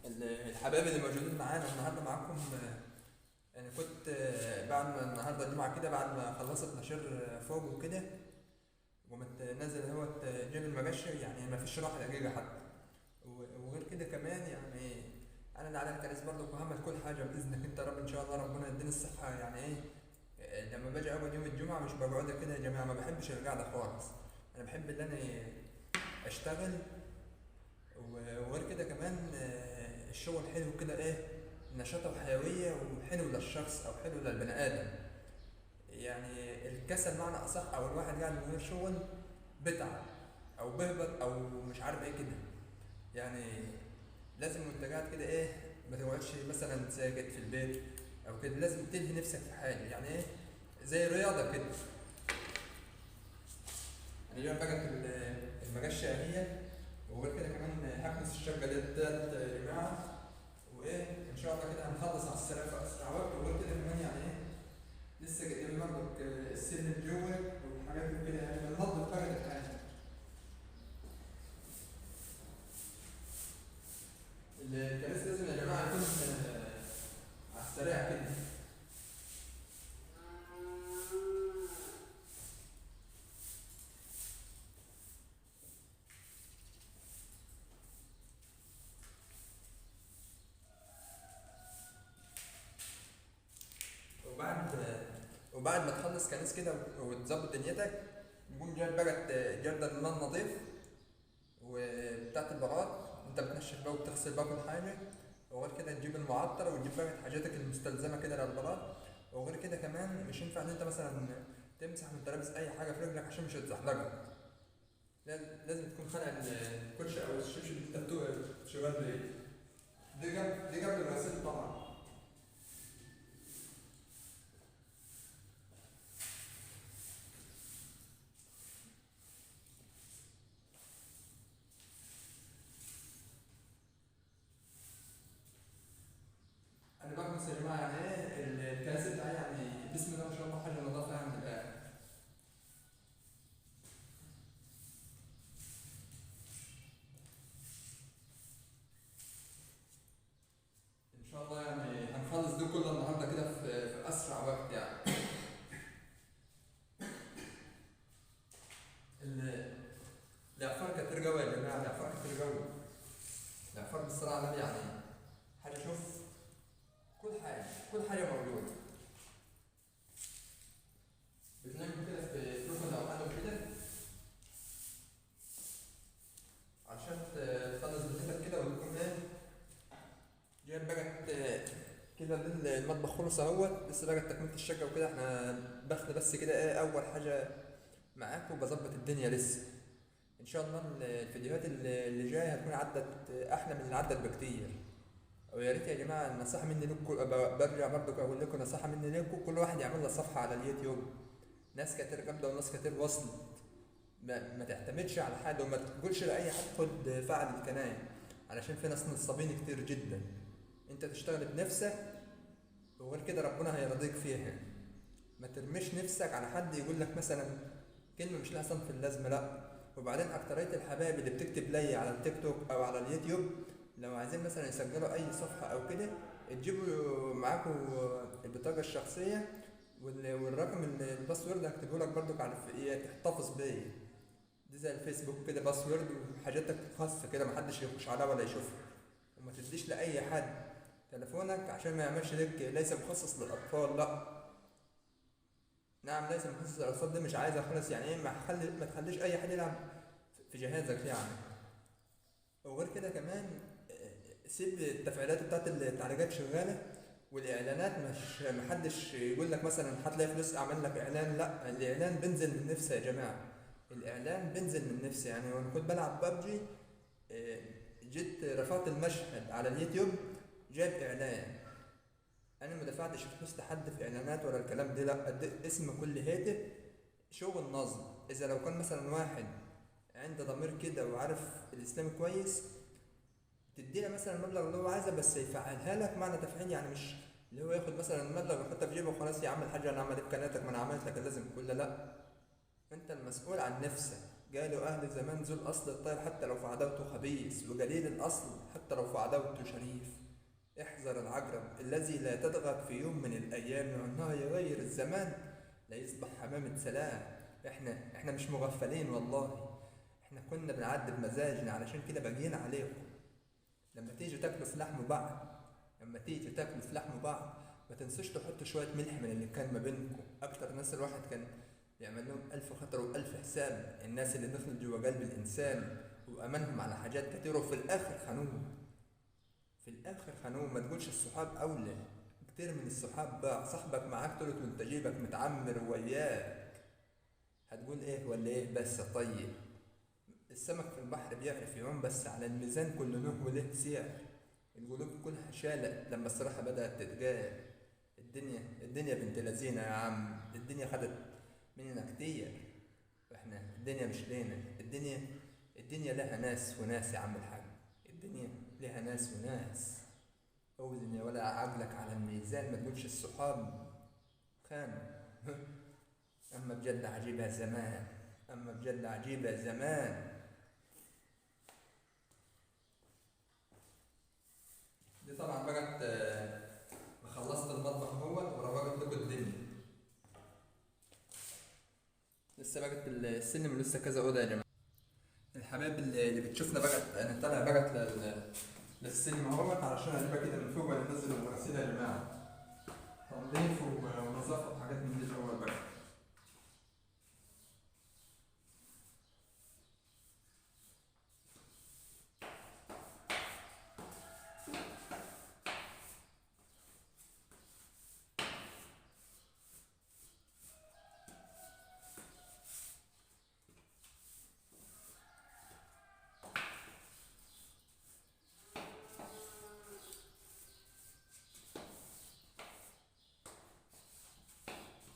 الحبايب اللي موجودين معانا النهارده معاكم. انا كنت بعد ما النهارده الجمعة كده، بعد ما خلصت نشر فوق وكده، وقمت نازل اهوت جيب المقشه، يعني ما فيش راحة دقيقة حتى. وغير كده كمان يعني انا اللي عليا الكنيس برضه، وهعمل كل حاجة باذنك انت يا رب ان شاء الله. ربنا يديني الصحة. يعني ايه لما باجي اقعد يوم الجمعة مش بقعد كده يا جماعة، ما بحبش القعدة خالص. انا بحب ان انا اشتغل. وغير كده كمان الشغل حلو كده، ايه نشاطه وحيوية، وحلو للشخص او حلو للبني ادم. يعني الكسل معنى اصح، او الواحد قاعد من غير شغل بتعب او بهبط او مش عارف ايه كده. يعني لازم وانت قاعد كده ايه ما تقعدش مثلا ساكت في البيت او كده، لازم تلهي نفسك في حاجة، يعني ايه زي رياضة كده. انا اليوم بقى المقشه اهي، وغير كده كمان هكنس الشقة ديت يا جماعة، وايه ان شاء الله كده هنخلص على السريع في اسرع وقت. وغير كده كمان يعني ايه لسه قدامي برضك السلم جوه والحاجات دي كده، يعني بننضف بقى الحاجة. الكنس لازم يا جماعة يكون على السريع كده. وبعد ما تخلص كنس كده وتظبط دنيتك، تقوم جايب بقى جردل الماء النظيف وبتاعت البغات، انت بتنشف بقى وبتغسل بقى كل حاجة. وغير كده تجيب المعطر وتجيب بقى حاجاتك المستلزمه كده للبلاط. وغير كده كمان مش ينفع ان انت مثلا تمسح وانت لابس اي حاجة في رجلك عشان مش هتزحلقك. لازم تكون خانع الكوتش او الشبشب اللي انت شغال بيه. دي قبل الغسيل طبعا. انا بكنس يا جماعة، يعني ايه الكنس بتاعي، يعني بسم الله ما شاء الله حاجة نظافة يعني من الاخر. ان شاء الله يعني هنخلص ده كله النهارده كده في اسرع وقت يعني. العفار كتير جوه يا جماعة، العفار كتير جوه، العفار بالصلاة على النبي يعني حاجة. شوف كل حاجة، كل حاجة موجودة. بتنام كده في ركن أو حاجة كده عشان تخلص دنيتك كده، وتكون ايه جايب بقى كده. المطبخ خلص اهوت، لسه بقى تكملة الشقة وكده. احنا بخل بس كده ايه أول حاجة معاك وبظبط الدنيا لسه. إن شاء الله الفيديوهات اللي جاية هتكون عدت أحلى من اللي عدت بكتير. ويا ريت يا جماعة النصيحة مني لكم، برجع برضو اقول لكم نصيحة مني لكم، كل واحد يعمل له صفحة على اليوتيوب. ناس كتير جامدة وناس كتير وصلت، ما تعتمدش على حد وما تقولش لاي حد خد فعل القناة، علشان في ناس نصابين كتير جدا. انت تشتغل بنفسك، وغير كده ربنا هيرضيك فيها. ما ترميش نفسك على حد يقول لك مثلا كلمة مش لها صنف اللازمة، لا. وبعدين اكتريه الحبايب اللي بتكتب لي على التيك توك او على اليوتيوب، لو عايزين مثلا يسجلوا اي صفحة او كده، تجيبوا معاكم البطاقة الشخصية والرقم ال password هكتبه لك برضك على ايه تحتفظ بيه. دي زي الفيسبوك كده، password وحاجاتك خاصة كده محدش يخش عليها ولا يشوفها. وما تديش لاي حد تليفونك عشان ما يعملش لك ليس مخصص للاطفال، لا. نعم ليس مخصص للاطفال، دي مش عايزه خالص. يعني ايه ما تخليش اي حد يلعب في جهازك يعني. وغير كده كمان سيب التفعيلات بتاعت التعليقات شغالة، والاعلانات مش محدش يقول لك مثلا هتلاقي فلوس اعمل لك اعلان، لا. الاعلان بينزل من نفسه يا جماعة، الاعلان بينزل من نفسه. يعني وانا كنت بلعب ببجي جيت رفعت المشهد على اليوتيوب جاب اعلان، انا ما دفعتش فلوس لحد في اعلانات ولا الكلام ده، لا. اسم كل هاتف شغل نظم. اذا لو كان مثلا واحد عنده ضمير كده وعارف الاسلام كويس، تديله مثلا المبلغ اللي هو عايزه بس يفعلها لك معنى تفعيل، يعني مش اللي هو ياخد مثلا المبلغ ويحطه في جيبه وخلاص يا عم الحاج انا عملت قناتك ما انا عملت لك لازم كله، لا. انت المسؤول عن نفسك. قالوا أهل زمان ذو الأصل الطيب حتى لو في عداوته خبيث، وجليل الأصل حتى لو في عداوته شريف. احذر العجرب الذي لا تدغك في يوم من الأيام، لأنه يغير الزمان لا يصبح حمامة سلام. احنا مش مغفلين والله، احنا كنا بنعدي بمزاجنا، علشان كده باجيين عليكم. لما تيجوا تاكلوا في لحم بعض، لما تيجوا تاكلوا في لحم بعض ما تنسوش تحطوا شوية ملح من اللي كان ما بينكم. أكتر ناس الواحد كان بيعمل لهم ألف خطر وألف حساب، الناس اللي دخلت جوا قلب الإنسان وأمنهم على حاجات كتير، وفي الآخر خانوه، في الآخر خانوه. ما تقولش الصحاب أولى، كتير من الصحاب باع صاحبك معاك طولت وانت جيبك متعمر وياك، هتقول إيه ولا إيه؟ بس طيب السمك في البحر بيعرف يعوم، بس على الميزان كل نوع وله سعر. القلوب كلها شالت لما الصراحة بدأت تتجاه. الدنيا بنت لذينة يا عم، الدنيا خدت مننا كتير، احنا الدنيا مش لينا، الدنيا لها ناس وناس يا عم الحاج، الدنيا لها ناس وناس. اوزن يا ولا عقلك على الميزان، ما تقولش الصحاب خانوا. اما بجد عجيبة زمان، اما بجد عجيبة زمان. دي طبعا بقت خلصت المطبخ اهوت وروقت لكم الدنيا. لسه بقت السلم ولسه كذا اوضة يا جماعة. الحبايب اللي بتشوفنا بقت انا طالع بقت للسلم اهوت علشان اجيبها كده من فوق ولا ننزل الغسيل يا جماعة، تنظيف ونظافه وحاجات من دي الاول بقى.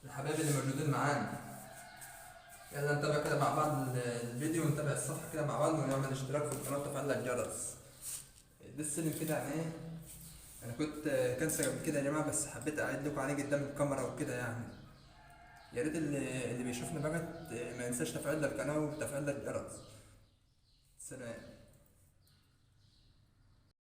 الحبايب اللي موجودين معانا، يلا نتابع كده مع بعض الفيديو ونتابع الصفحة كده مع بعض، ونعمل اشتراك في القناة وتفعيل الجرس. ده السلم كده يعني ايه، انا كنت كنسل قبل كده يا جماعة، بس حبيت اعيد لكم عليه قدام الكاميرا وكده يعني. يا ريت اللي بيشوفنا بقى ما ينساش تفعيل القناة وتفعيل الجرس. سلام.